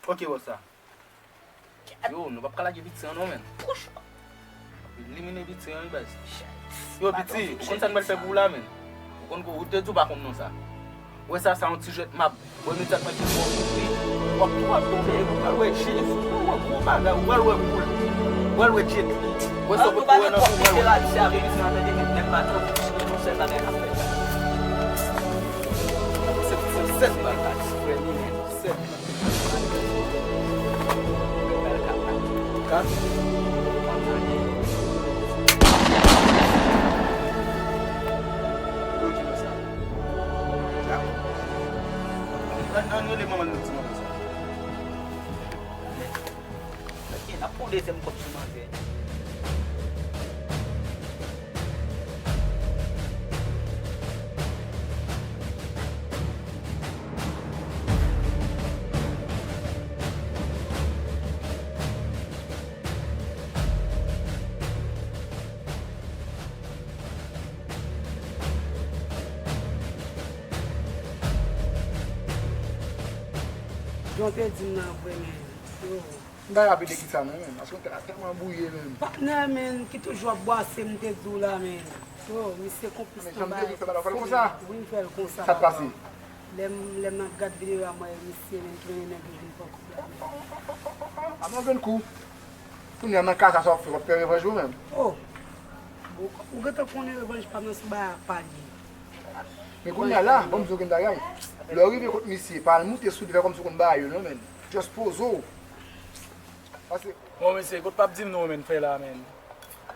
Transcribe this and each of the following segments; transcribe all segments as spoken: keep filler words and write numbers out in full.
Ok, bòs la. Yo, nou p ap ka lage piti an non, menn. Elimine piti an, wi, baz. Yo, piti, ou konn sa n pral fè pou ou la, menn? Ou konn ko, ou te di ou pa konn non sa. Ou wè sa, sa yon ti jwèt m ap, wè, nou tèt mwen ki bon, wi. W ap, w ap tonbe, ou pral wè Jezi, ou pral wè gwo bagay, ou pral wè boul, ou pral wè Jet Li. Ou wè sa ou poko wè nan fim, ou pral wè. Se pou sèt bagay, frè, li menm, sèt bagay. Kat. Yo, ki nan sa? An, an rele manman l, nou di manman sa. Ok, n ap pran dezyèm kòb sou manzè. Jan w te di m nan vre, men. Yo. M pa rapele kisa non, menn. Paske m te tèlman bwouye, menn. Patnè, menn, ki toujou ap bwase, m te di w la, menn. Yo, misye konplis nan bagay. Wi, m fè l konsa, papa. Lè m, lè m ap gad videyo a, m wè misye menm ki mennen nèg yo vin pran kòb la, menn. A, mwen jwenn kou. Kounye a nan ka sa, sa w ap fè, w ap fè revanj ou menm. Oh. Bon, ou gentan konnen revanj pa m nan sou bagay a pa l ye. Men kounye a la, ban m di w yon bagay. Lè w rive kot misye, pa al moute sou li, fè kòmsi w konn bagay yo non, menn. Just poze w. Pase. Bon, mesye, kot p ap di m non, menn, fè la, menn.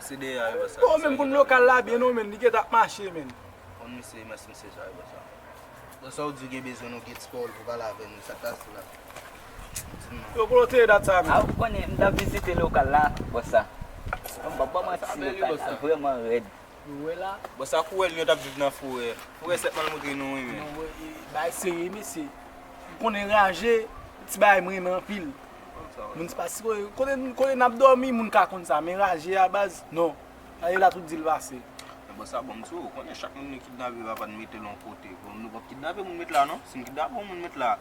Se de a, yo, sa. Bon, menm konn lokal la byen non, menn, li gentan ap mache, menn. Konn misye, mès misye sa, yo, sa. Bon, sa w di gen bezwen nou get spò pou pale avè nou, sa k pase la? Di m non. Yo, kote w te ye dat sa, menn? A, ou konnen, m t ap vizite lokal la, bòs sa. M p ap ba w manti, lokal la vrèman rèd. Ou wè la? Bon, sa kou wè l yo t ap viv nan forè. Forè sèt mal montre nou, wi, men. Non, e, bagay serye, mesye. Ou konnen raje, ti bagay m renmen anpil. Moun se pa si kote, kote n ap dòmi, moun ka konn sa, men raje a baz, non. Raje la tout di l pase. Men bon, sa bon, m di w, ou konnen chak moun nou kidnape, papa n mete l yon kote. Bon, nou p ap kidnape moun met la, non. Si n kidnape yon moun met la,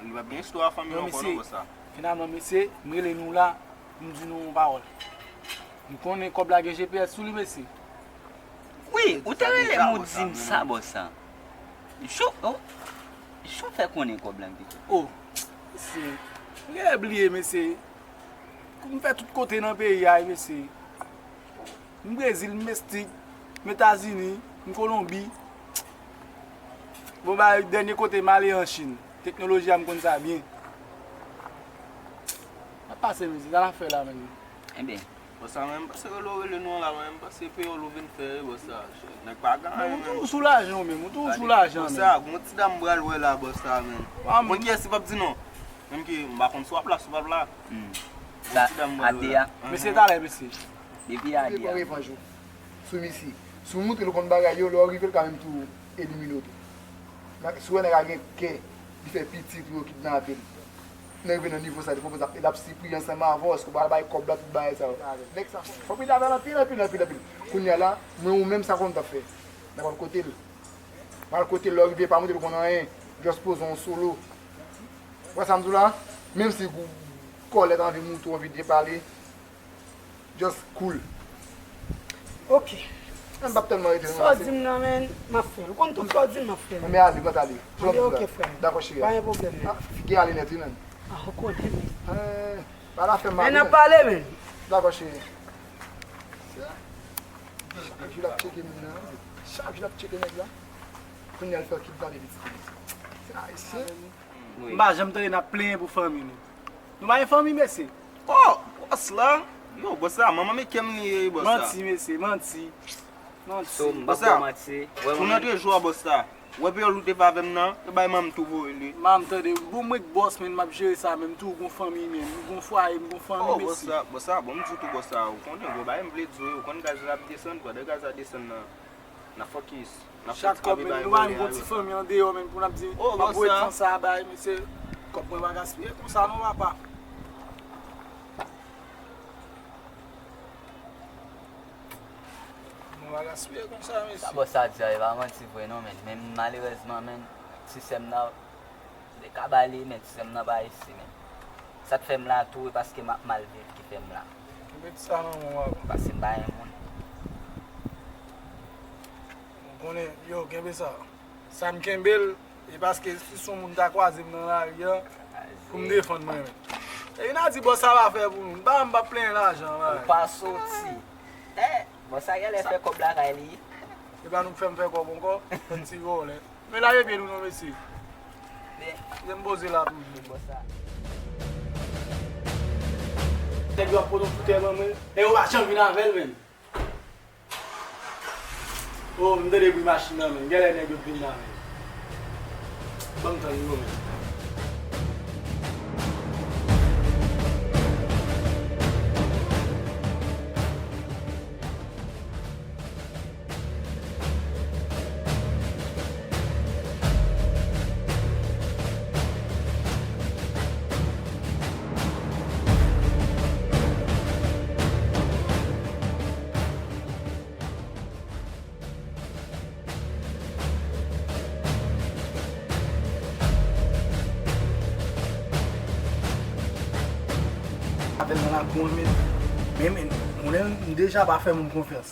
li p ap gen istwa fanmi l ankò, non, bòs sa. Finalman, mesye, m rele nou la. M di nou yon pawòl. M konnen kòb la gen G P S sou li, mesye. Wi, ou te rele m, ou di m sa, bòs sa. Jan, oh, jan w fè konnen kòb la, pito? Oh, mesye, m genlè bliye, mesye. M fè tout kote nan peyi a, mesye. M Brezil, m Mestik, m Etazini, m Kolonbi. Bon, ba, dènye kote m ale an Chin. Teknoloji a, m konn sa byen. N ap pase, mesye, sa n ap fè la, menn? Ebyen. Bòs sa, mwen, m panse rele w rele nou an la, mwen, m panse peyòl ou vin fè, bòs sa. Nèg pa gen anyen, menn. Men ou toujou sou lajan ou menm, ou toujou sou lajan, menn. Bòs sa, gon ti dam m pral wè la, bòs sa, menn. Mwen, kiyès ki p ap di non? Menm ki m pa konn si w ap la, si w p ap la. Gon ti dam m pral wè la. Mesye, talè, mesye. Depi a di a. Sou misye. Si w montre l ou konn bagay yo, lè w rive l ka menm tou elimine w tou. Si w wè nèg la gen kè, li fè piti pou yo kidnape l. Lè rive nan nivo sa, li pwopoze l ap sipriye ansanm avè w, èske w pral bay kòb la, tout bagay sa yo. Nèg sa, fòk li t avè l anpil, anpil, anpil, anpil. Kounye a la, mwen ou menm sa kòman m t ap fè? N ap al kote l. M al kote l, lè w rive, pa montre l ou konn anyen. Just poze yon solo. Ou wè sa m di w la? Menm si kòlè ta anvi moute w, anvi depale, just cool. Ok. Mwen p ap tèlman rete non. Sa w di m nan, menn, m ap fè l. Ou konn tout sa w di m, m ap fè l. Mwen ale, mwen ale. Anben, ok, frè m. Dakò, cheri. Pa gen pwoblèm, menn. Ah, figi ale nèt, wi, menn. Ah, ou konnen, menn. Eh, pa la fè m mal, menn. N ap pale, menn. Dakò, cheri. Chak jou l ap tcheke moun nan, wi. Chak jou l ap tcheke nèg la. Kounye a l fè w kidnape pitit li. Se ayisyen. M pa janm tande n ap plenyen pou fanmi nou. Nou pa gen fanmi, mesye? Oh, bòs la. Yo, bòs la, manman mekè m li ye, bòs la. Manti, mesye, manti. Manti. Bòs la, pou n antre jou a, bòs la. Wè peyòl ou te fè avè m nan, e bay manm tou voye li. Manm, tande, bon, mwen k bòs, menn, m ap jere sa, menm tou, gon fanmi, menm, m gon fwaye, m gon fanmi, mesye. Oh, bòs la, bòs la, bon, m di w tou, bòs la, ou konnen, gon bagay m vle di w, ou konn gaz la ap desann, pandan gaz la desann nan, n ap fokis. Chak kòb, menn, nou pa menm gon ti fanmi andeyò, menn, pou n ap di, m ap voye tan sa a bay, mesye, kòb mwen pa gaspiye konsa non, papa. Mwen pa gaspiye konsa, mesye. Sa bòs sa di a, e pa manti vre non, menn, men malerèzman, menn, ti sè m nan, m te ka ba li, men ti sè m nan pa isi, menn. Sa k fè m la tou, e paske m ap mal viv ki fè m la. Kenbe ti sa nan men w avan. Paske m pa yon moun. Ou konnen, yo, kenbe sa. Sa m kenbe l, e paske si s on moun ta kwaze m nan lari a, pou m defann mwen menm. E vin a di bòs sa pa fè pou nou. M pa, m pa plenyen lajan, ou pa soti. Eh, bòs sa genlè fè kòb lakay li. E pa nou k fè m fè kòb ankò, ti vòlè. Men lage pye nou non, mesye. Men, men m poze la toujou. Bòs sa. Nèg yo ap pote yon foutèy ban mwen. E yo pa janm vin avè l menm. Oh, m tande bri machin nan, men. Genlè nèg yo vin la, men. Ban m tann yo, men. Avè l nan lakou an, men, men, men, konnen m deja pa fè moun konfyans.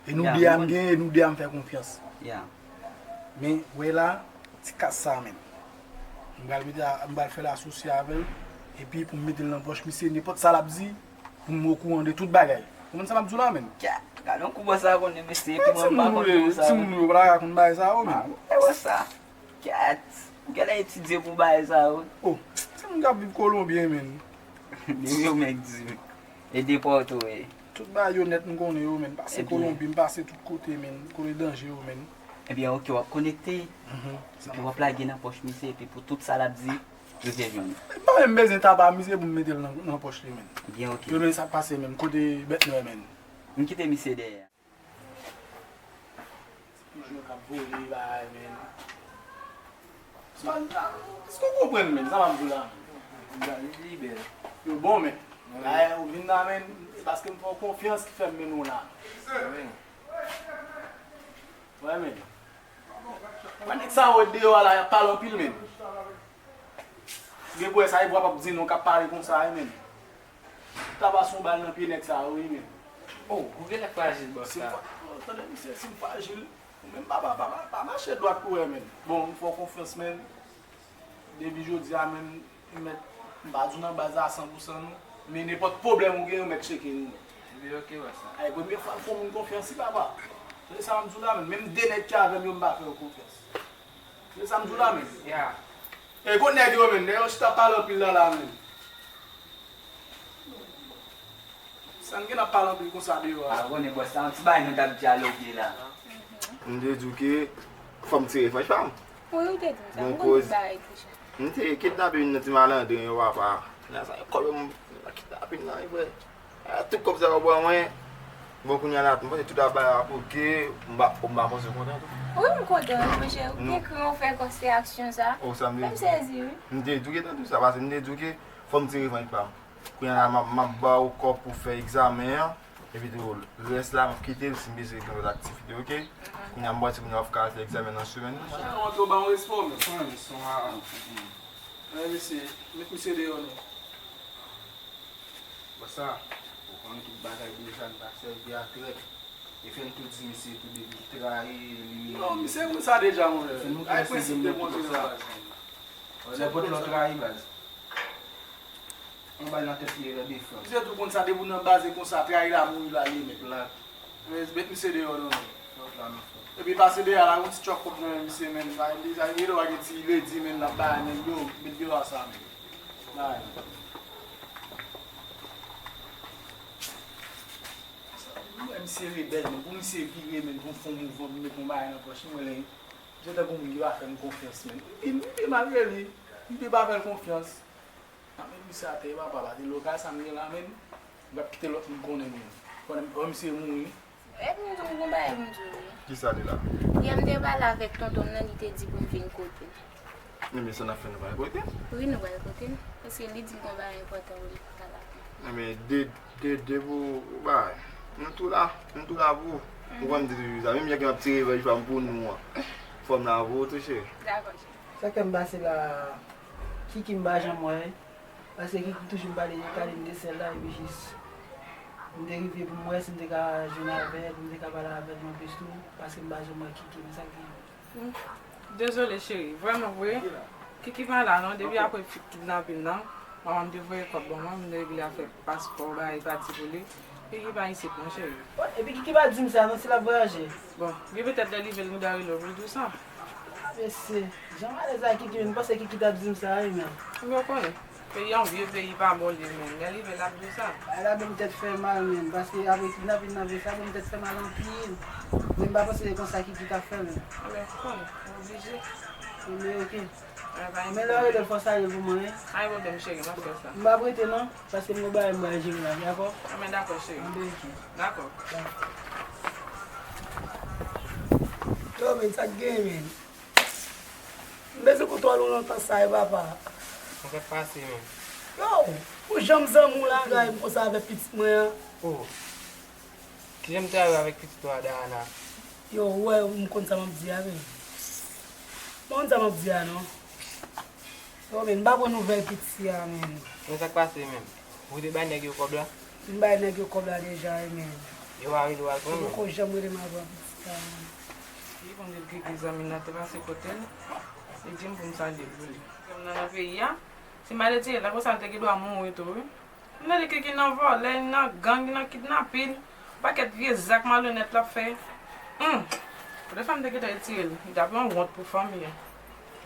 E nou de a m gen, e nou de a m fè konfyans. Men, wè la, ti kas sa, men. M pral mete, m pral fè l asosye avè l, epi pou m mete l nan pòch misye, nenpòt sa l ap di, pou m okouran de tout bagay. Konprann sa m ap di w la, men? Kèt, gade yon kou bòs sa konnen mesye, epi mwen m pa konn kou sa. Timoun yo pa ta ka konn bagay sa yo, men. E bòs sa. Kèt, ou genlè etidye pou bagay sa yo. Oh, timoun k ap viv Kolonbi, men. Depi yo menm di m. E de Pòto, e. Tout bagay yo nèt m konnen yo, men. M pase Kolonbi, m pase tout kote, men. Kote danje yo, men. Ebyen, oke, w ap konekte. Epi w ap lage nan pòch misye, epi pou tout sa l ap di, yo te jwenn. M pa menm bezwen taba misye pou m mete l nan, nan pòch li, men. Ebyen, oke. Yo menm sa k pase, men. Kote bèt nwè, men. M kite misye dèyè. Ti pijon k ap vole, bagay, men. Èske w konprann, men, sa m ap di w la, men? Li bèl. Yo bon, men. Bagay, ou vin la, men, e paske m fè w konfyans ki fè m mennen w la. Wi, men. Wè nèg sa yo deyò a la, y ap pale anpil, men. Gen pou wè sa, e bwa p ap di non, k ap pale konsa, wi, men. Taba se yon bal nan pye nèg sa yo, wi, men. Oh, ou genlè frajil, bòs la. Oh, tande, misye, si m frajil, ou menm pa, pa, pa, pa, pa mache dwat pou wè, men. Bon, m fè w konfyans, men. Depi jodi a, men, m mèt, m pa di w nan baz la san pou san, non. Men nenpòt pwoblèm ou gen, ou mèt tcheke nou, men. Ebyen, oke, bòs la. Ay, premye fwa m fè yon moun konfyans, wi, papa. Se sa m di w la, men. Menm de nèg ki avè m yo, m pa fè yo konfyans. Se sa m di w la, men. Ya. E kot nèg yo, men? Nèg yo chita pale anpil la, la, men. Sa n gen ap pale anpil konsa deyò a? A, konnen bòs la, yon ti bagay nou t ap dyaloge la. M te di w ke fò m tire franch pa m. Wi, ou te di m sa. M konn tout bagay deja. M te kidnape youn nan ti malandren yo, papa. Nan sa, kòb yo m kidnape nan, e vre. A, tout kòb sa yo ban mwen. Bon, kounye a la, m panse tout ap bay ak oke, m pa, m pa panse w kontan tou. Wi, m kontan, wi, monchè. Ou te kri, w fè kòs reyaksyon sa. Oh, sa m te di. M sezi, wi. M te di w ke tankou sa, paske m te di w ke fò m tire revanj pa m. Kounye a la, m ap, m ap ba w kòb pou fè egzamen an. Epi tou, rès la, m ap kite l si m bezwen gen lòt aktivite, oke? Kounye a, m panse kounye a w ap ka al fè egzamen nan semèn nan. Chan, ou antre w ba yon respè, men. Son, son, a, a, a. Wi, mesye, met misye deyò, non. Bòs sa, ou konn tout bagay deja, n pa sèvi a trèt. E fè n tou di misye tou depi l trayi li. Non, misye konn sa deja, monchè. Ay prensip de kontre nan baz. Nenpòt lè w trayi, baz. Yon bal nan tèt li, erè defans. Misye tou konn sa, depi w nan baz, e konsa, trayi la, mouri la, li menm. Plat. Men, met misye deyò, non, non. Plat la, men frè. Epi pase dèyè la, yon ti tchòk kòb nan men misye, men. Sa, li, sa, li, li, gen ti ledi, men, l ap bay, men, yo, met deyò a sa, men. Bay. Mwen, misye rebèl, men pou misye vire, men pou fè yon mouvman, pou met yon bagay nan pòch li, mwen, lè, misye tankou moun ki pa fè m konfyans, men. M pi, m pi malgre li, m pi pa fè l konfyans. Nan men misye atè, papa, pa te lokal sa m gen la, men. M p ap kite lòt moun konnen, men. Konnen, konnen misye mouri. Epi m di w, gon bagay m di w, wi. Kisa li la? Yè m te pale avèk tonton m nan, li te di pou m vin kote l. Ebyen, sa n ap fè, nou pral kote l? Wi, nou pral kote l. Paske li di l gon bagay enpòtan pou li pale avè m. Ebyen, de, de, de pou bagay. Nou tou la, nou tou la pou ou. Ou konn m di toujou sa. Menm jan ke m ap tire revanj pa m pou nou an. Fò m la pou ou tou, cheri. Dakò, cheri. Sa k fè m pase la, Kiki m pa janm wè. Paske Kiki toujou m pale de Kaline de sèl la, epi jis m te rive pou m wè si m te ka jwenn avè l, pou m te ka pale avè l yon plis tou, paske m pa janm wè Kiki, men sa k gen. Hmm. Dezole, cheri. Vrèman vre, Kiki pa la non. Depi apre kidnapin nan, manman m te voye kòb ban mwen, m te regle afè paspò, bagay pati pou li. Kiki pa isit non, cheri. Bon, epi Kiki pa di m sa non, si l ap vwayaje. Bon, gen petèt lè li vle, nou ta rele w pou l di w sa. Ah, mesye, jan m alèz ak Kiki, m panse Kiki t ap di m sa, wi, men. M yo konnen. Peyi a yon vye peyi, pa bon li menm. Lè li vle l ap di w sa. Bagay la ban m tèt fè mal menm, paske avèk kidnapin nan vre sa ban m tèt fè mal anpil. Men m pa panse se konsa Kiki t ap fè menm. Anben, ou konnen, ou oblije. Anben, oke. Anben, pa gen pwoblèm. Men lè w rele l fò w salye l pou mwen, wi. Pa gen pwoblèm, cheri, m ap fè sa. M p ap rete non, paske m gon bagay m pral jere la, dakò? Anben, dakò, cheri. Anben, oke. Dakò. Yo, men, sa k gen, men? M bezwen kontwòl ou lontan sa, wi, papa. Sa k ap pase, menm? Yo, pou jan m zanmi w la, gade m konsa avèk pitit mwen an. Oh. Kijan m te ale avèk pitit ou a, Dayana? Yo, ou wè, m konn sa m ap di a, menm. M konn sa m ap di a, non. Yo, men, m pa pran nouvèl pitit a, menm. Men sa k pase, menm? Ou te bay nèg yo kòb la? M bay nèg yo kòb la deja, wi, men. Yo pa rele w al pran l? Yo poko janm rele m al pran pitit sa, men. Li konn di l Kiki zanmi l nan te pase kote l. Li di m pou m salye l pou li. Zanmi l nan nan peyi a. Si m ale tire l la, konsa l te gen dwa mouri tou, wi. M tande Kiki nan vòlè, li nan gang, li nan kidnapin. Pakèt vye zak malonèt l ap fè. Hum! Lè fanm te gentan retire l, li t ap yon wont pou fanmi an.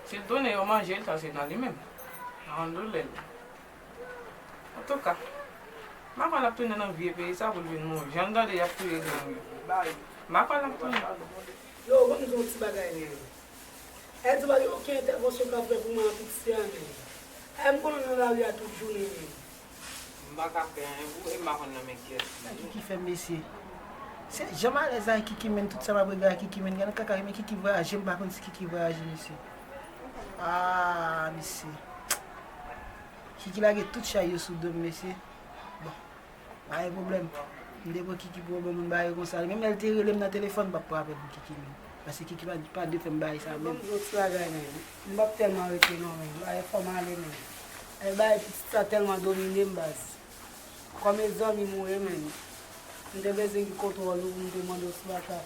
Si l tounen yo manje l, sa se nan li menm. Nan doulè l. Antouka, m pa kwè l ap tounen nan vye peyi sa pou l vin mouri. Jan m tande y ap touye gang yo. M pa kwè l ap tounen. Yo, ban m di w yon ti bagay, men. Èl di w pa gen okenn entèvansyon k ap fè pou mwen ak pitit sa, men. Èl m konnen nan lari a tout jounen, men. M pa ka fè anyen pou ou, e m pa konn nan men kiyès li ye. Sa Kiki fè m, mesye. Se jan m alèz ak Kiki, men, tout sa m ap regle ak Kiki, men, gade kaka, men Kiki vwayaje, m pa konn si Kiki vwayaje, mesye. Ah, mesye. Kiki lage tout chay yo sou do m, mesye. Bon, pa gen pwoblèm. M te pran Kiki pou yon bon moun bagay konsa. Menm lè l te rele m nan telefòn, m p ap pran apèl pou Kiki, men. Paske Kiki pa, pa dwe fè m bagay sa menm. Ban m di w yon ti bagay, men. M p ap tèlman rete non, men. Bagay fò m ale, men. Ay, bagay pitit sa tèlman domine m, baz. Kòm e zanmi m ou ye, men. M te bezwen gen kontwòl ou pou m te mande w si w pa ta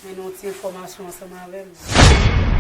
mennen yon ti enfòmasyon ansanm avè m.